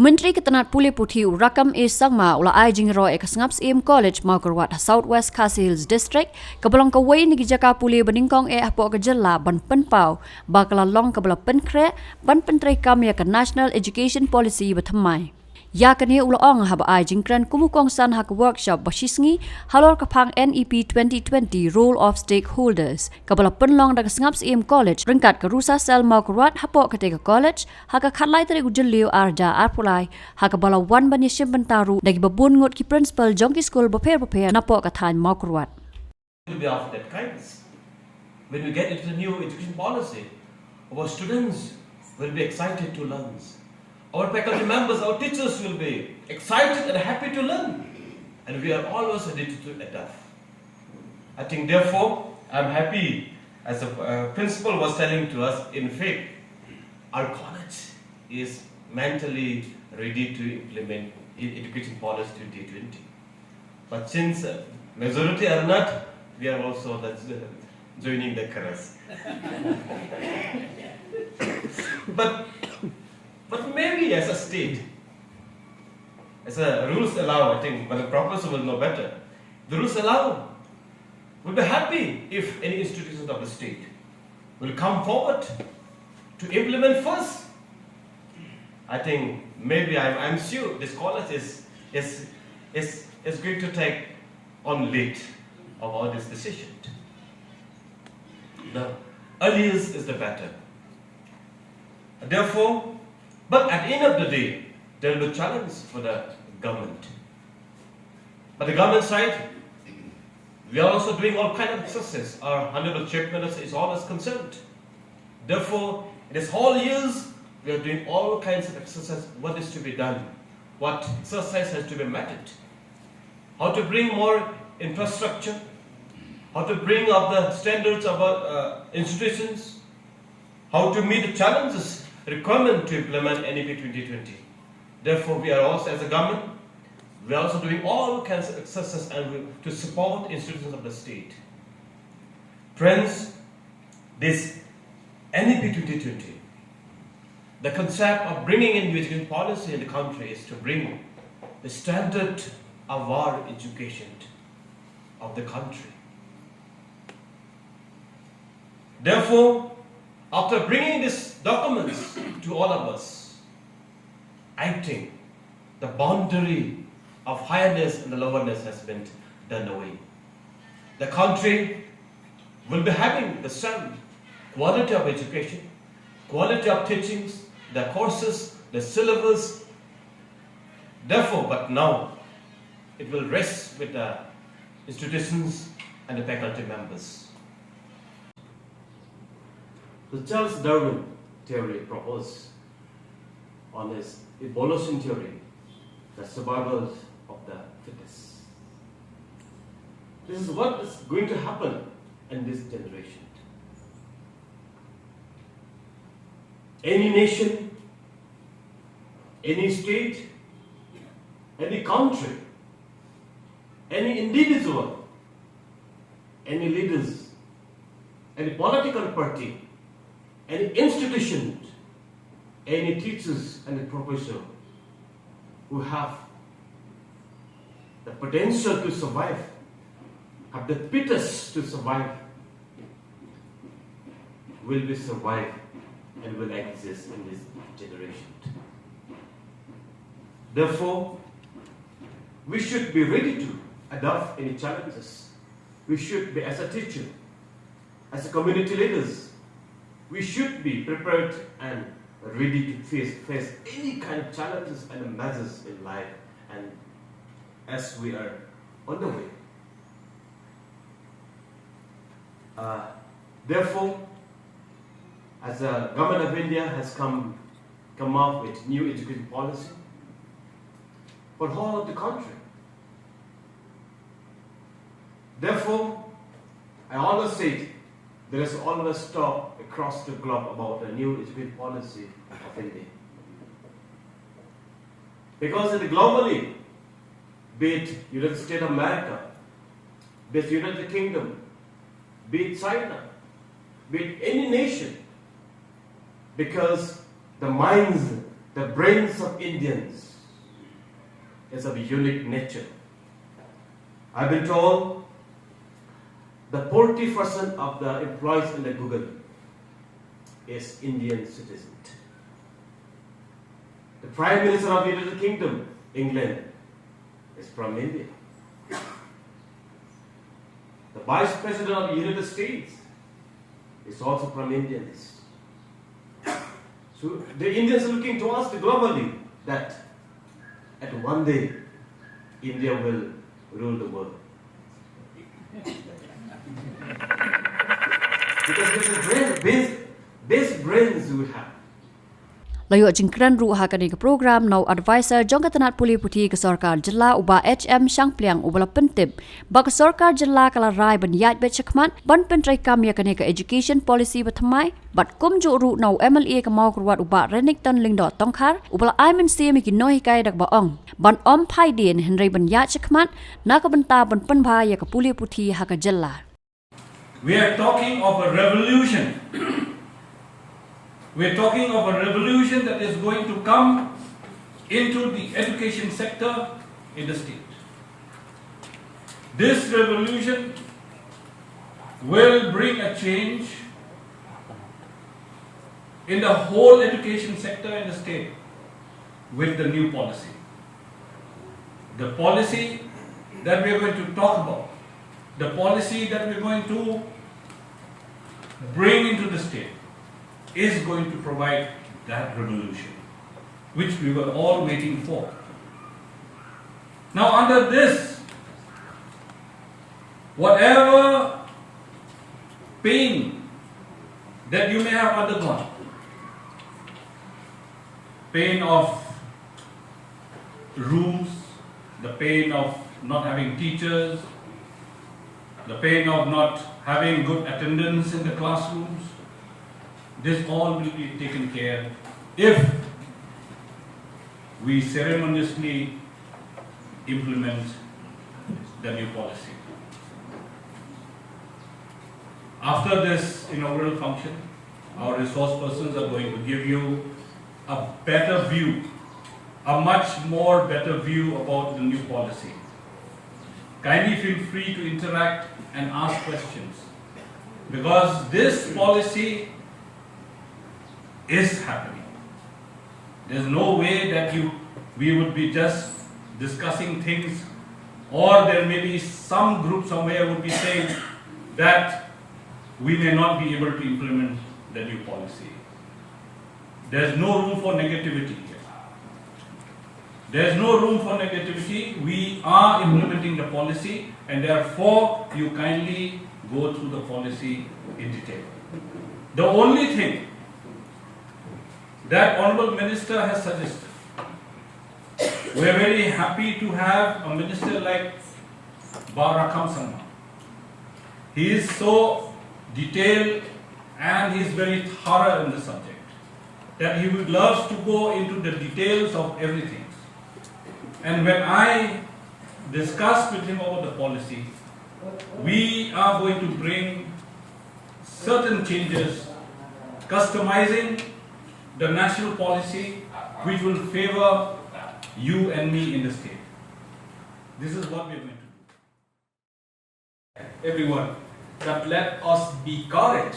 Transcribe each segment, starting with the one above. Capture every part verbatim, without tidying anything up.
Myntri ka tnat pule puthi u Rakkam A Sangma u la ai jingïaroh ïa ka Sngap Syiem College Mawkyrwat ha South West Khasi Hills District, kaba long kawei na ki jaka pule banyngkong eh hapoh ka jylla ban pynpaw ba ka la long kaba la pynkhreh ban pyntreikam ïa ka National Education Policy ba thymmai. Ïa kane u la ong haba ai jingkren kum u kongsan ha ka workshop ba shisngi halor ka phang N E P twenty twenty Role of Stakeholders, kaba la pynlong da ka Sngap Syiem College ryngkat ka Rusa Cell Mawkyrwat hapoh katei ka college ha ka khatlai tarik u Jylliew arhajar arphew lai, ha kaba la wan ban ïashim bynta ruh da kiba bun ngut ki principal jong ki skul bapher bapher napoh ka thaiñ Mawkyrwat. Will be of that kind. When we get into the new education policy, our students will be excited to learn. Our faculty members, our teachers will be excited and happy to learn. And we are always ready to, to adapt. I think, therefore, I'm happy, as the uh, principal was telling to us, in fact, our college is mentally ready to implement e- education policy twenty twenty. But since uh, majority are not, we are also the, joining the chorus. But, but maybe as a state, as a rules allow, I think, but the professor will know better. The rules allow. We'll be happy if any institutions of the state will come forward to implement first. I think maybe I'm, I'm sure this college is, is, is, is going to take on lead of all this decision. The earliest is the better. Therefore, but at the end of the day, there will be challenge for the government. But the government side, we are also doing all kind of exercises. Our Honorable Chief Minister is always concerned. Therefore, in this whole years, we are doing all kinds of exercises, what is to be done, what exercise has to be meted, how to bring more infrastructure, how to bring up the standards of our uh, institutions, how to meet the challenges requirement to implement N E P twenty twenty. Therefore, we are also, as a government, we are also doing all kinds of exercises and we, to support institutions of the state. Friends, this N E P twenty twenty, the concept of bringing in new education policy in the country is to bring the standard of our education of the country. Therefore, after bringing these documents to all of us, I think the boundary of highness and the lowerness has been done away. The country will be having the same quality of education, quality of teachings, the courses, the syllabus. Therefore, but now, it will rest with the institutions and the faculty members. The Charles Darwin theory proposed on his evolution theory, the survival of the fittest. This is what is going to happen in this generation. Any nation, any state, any country, any individual, any leaders, any political party, any institution, any teachers, any professor who have the potential to survive, have the impetus to survive, will be survive and will exist in this generation. Therefore, we should be ready to adapt any challenges. We should be, as a teacher, as a community leaders, we should be prepared and ready to face, face any kind of challenges and messes in life and as we are on the way. Uh, therefore, as the Government of India has come, come up with new education policy for whole of the country. Therefore, I always say there is always talk across the globe about the new education policy of India. Because in the globally, be it United States of America, be it United Kingdom, be it China, be it any nation, because the minds The brains of Indians is of a unique nature. I've been told that forty percent of the employees in the Google is Indian citizen. The Prime Minister of the United Kingdom, England, is from India. The Vice President of the United States is also from Indians. So the Indians are looking to us globally that at one day India will rule the world. Because this is brain, base, base brains we have. La ïoh jingkren ruh ha kane ka program na u advisor jong ka tnat pule puthi ka sorkar jylla u Bah H M Shangpliang, uba la pyntip ba ka sorkar jylla ka la rai ban ïaid beit shakhmat ban pyntreikam ïa kane ka education policy ba thymmai, bad kumjuh ruh na u M L A ka Mawkyrwat u Bah Renikton Lyngdoh Tongkhar, uba la ai mynsiem ïa ki nonghikai da kaba ong ban ym phai dien hynrei ban ïaid shakhmat na ka bynta ban pynbha ïa ka pule puthi ha ka jylla. We are talking of a revolution. We are talking of a revolution that is going to come into the education sector in the state. This revolution will bring a change in the whole education sector in the state with the new policy. The policy that we are going to talk about, the policy that we are going to bring into the state, is going to provide that revolution which we were all waiting for. Now, under this, whatever pain that you may have undergone, pain of rooms, the pain of not having teachers, the pain of not having good attendance in the classrooms, this all will be taken care if we ceremoniously implement the new policy. After this inaugural function, our resource persons are going to give you a better view, a much more better view about the new policy. Kindly feel free to interact and ask questions, because this policy is happening. There's no way that you, we would be just discussing things, or there may be some group somewhere would be saying that we may not be able to implement the new policy. There's no room for negativity here. There's no room for negativity. We are implementing the policy, and therefore you kindly go through the policy in detail. The only thing that Honorable Minister has suggested, we're very happy to have a minister like Bah Rakkam Sangma. He is so detailed and he is very thorough in the subject that he would love to go into the details of everything. And when I discussed with him about the policy, we are going to bring certain changes, customizing the national policy which will favor you and me in the state. This is what we are going to do. Everyone, that let us be courage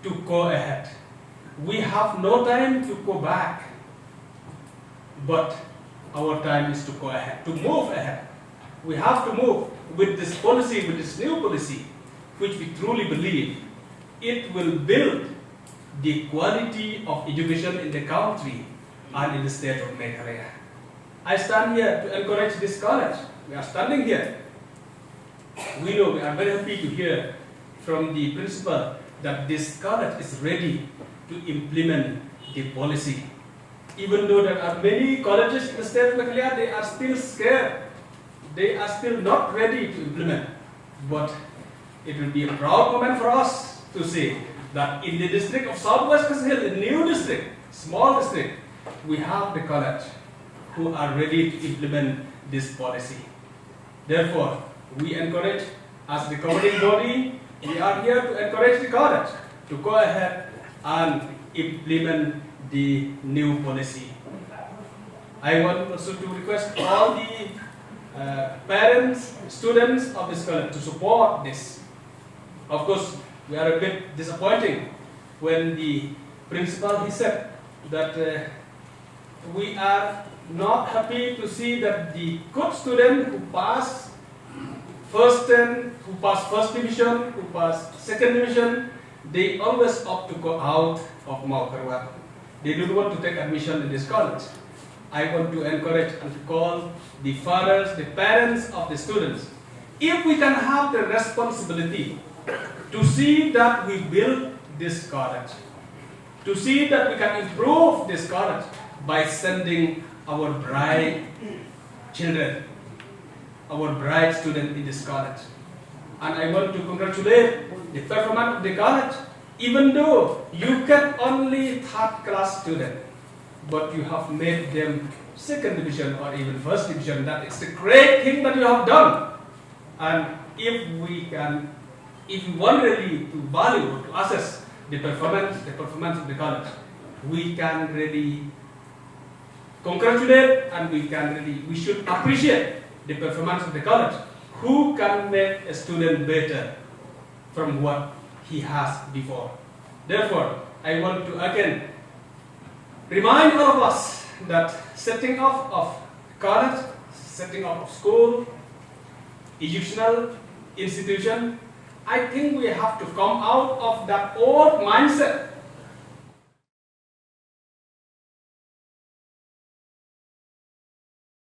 to go ahead. We have no time to go back, but our time is to go ahead, to move ahead. We have to move with this policy, with this new policy, which we truly believe it will build the quality of education in the country and in the state of Meghalaya. I stand here to encourage this college. We are standing here. We know, we are very happy to hear from the principal that this college is ready to implement the policy. Even though there are many colleges in the state of Meghalaya, they are still scared. They are still not ready to implement. But it will be a proud moment for us to say that in the district of Southwest Khasi Hills, a new district, small district, we have the college who are ready to implement this policy. Therefore, we encourage, as the governing body, we are here to encourage the college to go ahead and implement the new policy. I want also to request all the uh, parents, students of this college to support this. Of course, we are a bit disappointing when the principal, he said that uh, we are not happy to see that the good student who pass first ten, who pass first division, who pass second division, they always opt to go out of Mawkyrwat. They don't want to take admission in this college. I want to encourage and to call the fathers, the parents of the students. If we can have the responsibility to see that we build this college, to see that we can improve this college by sending our bright children, our bright student in this college. And I want to congratulate the performance of the college, even though you get only third class student, but you have made them second division or even first division. That is the great thing that you have done. And if we can, if we want really to value or to assess the performance, the performance of the college, we can really congratulate and we can really, we should appreciate the performance of the college. Who can make a student better from what he has before? Therefore, I want to again remind all of us that setting up of college, setting up of school, educational institution, I think we have to come out of that old mindset